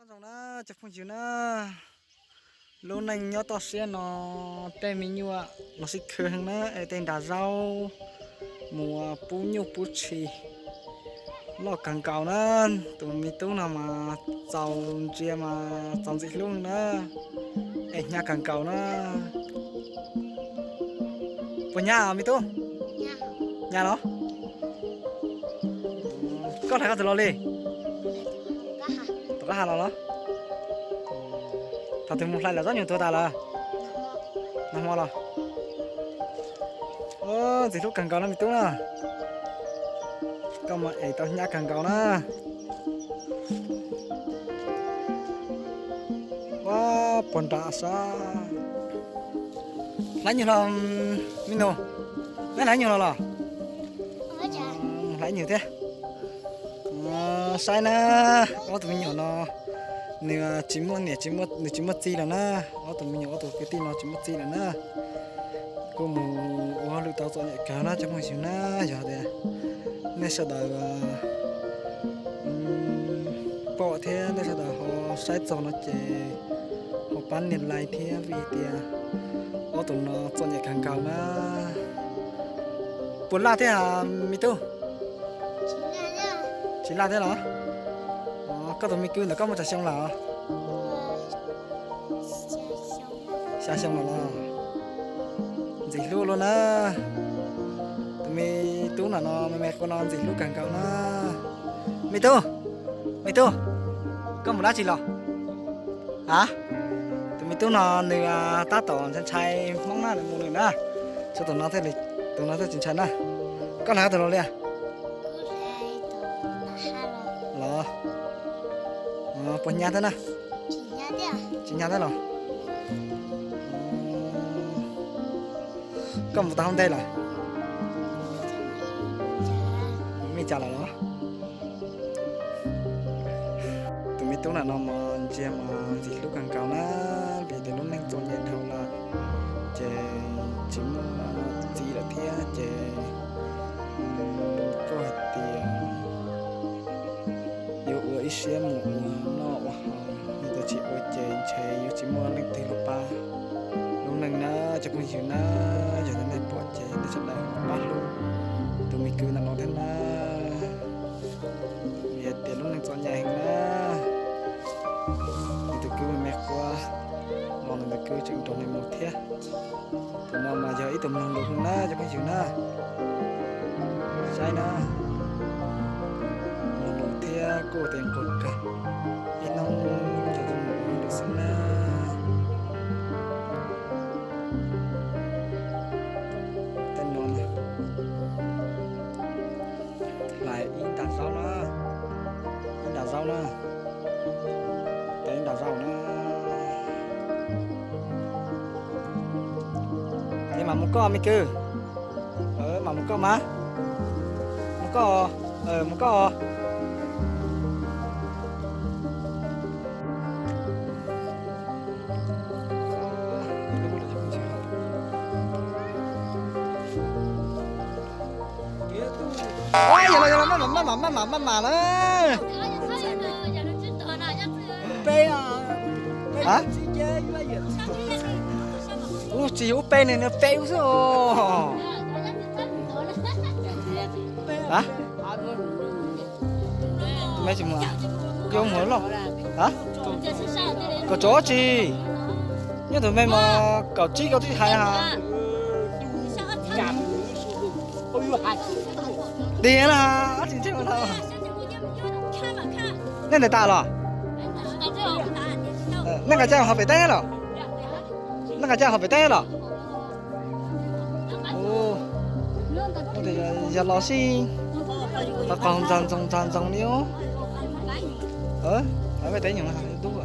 Zoo na cov phooj ywg na, lub neej nyob toj siab no tej me nyuam los sib khw heev na, es tej nram zaub mus pub nyuj pub tshis loj kawg nkaus na. Tus me tub no mas txaus ntsia mas txaus ntxim hlub na, es hnyav kawg nkaus na. Puas hnyav me tub? Hnyav los? Koj hlais koj tus los li? Tom qab ha los los? Thaum twg mus hlais lawm tsob nyuag tuag tas lawm? Nag hmo los? Ntxim hlub kawg nkaus na me tub na. Koj mas es tau hnyav kawg nkaus na. Ua puag nram sab. Hlais nyuj los me nus? Neb hlais nyuj los los? Hlais nyuj thiab. Saib na, ob tug me nyuam no nws tsis muaj niam, nws tsis muaj txiv lawm na. Ob tug me nyuam ob tug kwv tij no tsis muaj txiv lawm na. Kuj mus ua hauj lwm tau txom nyem kawg na cov phooj ywg na. Yog tias nej sawv daws pom thiab nej sawv daws ho saib txog no ces ho pab nias like thiab, vim tias ob tug no txom nyem kawg nkaus na. Puas laj thiab me tub? Tsis laj thiab los? Koj tus me kwv ntawm koj muaj tsawg xyoo lawm? Xya xyoo lawm los? Ntxim hlub luaj na. Tus me tub no no me me quav no ntxim hlub kawg nkaus na. Me tub, me tub, koj mus dab tsi los? A, tus me tub no nws tab tom ntshai ntshai Hmoob na, nws mus nws na. Tshuav tus no, tus no thiaj tsis ntshai na. Koj hlais koj tus los li? Los? Puas hnyav thiab na? Tsis hnyav thiab los? Koj mus tau hauv ntej lawm? Me cas lawm los? Tus me tub ntawm no mas ntsia mas ntxim hlub kawg nkaus na, vim tias lub neej txom nyem dhau lawm, ces tsis muaj txiv lawm thiab ces kuj hais tias yuav ua ib siab mus ua noj ua haus, yog tias tsis ua ces ntshe yuav tsis muaj leej twg los pab lub neej na cov phooj ywg na. Yog tias nej pom ces nej sawv daws pab hlub tus me kwv ntawm no thiab na. Vim hais tias lub neej txom nyem heev na. Nws tus kwv me me quav los nws tus kwv tseem nrog nws mus thiab. Tus no mas yog ib tug mloog lus na cov phooj ywg na. Saib na, mloog lus thiab kuj tias nquag kawg, ib hnub cov tus mloog lus xwb na. Tej no hlais ib nta zaub na, ib nta zaub na, hlais ib nta zaub na. Es mam mus koj me kwv, mam mus koj mas, mus koj, mus koj. Yog los, yog los, maj mam maj mam maj mam maj mam na. Ub, tsis yog ub peb ne, nws peb ub xwb os. Tus me tsis mus, yuav mus loj. Kaum tso tsis, nyob tus me mas kaum tsib kaum tsib hais ha. Tiag na, ab tsis ntseeg. Nej ntes tas los? Nej nqa caj ho pem teb los? Nej nqa caj ho pem teb los? Yog los sij, qhov ntxoog ntxoog ntxoog ntxoog li. Peb teb nyuag dub.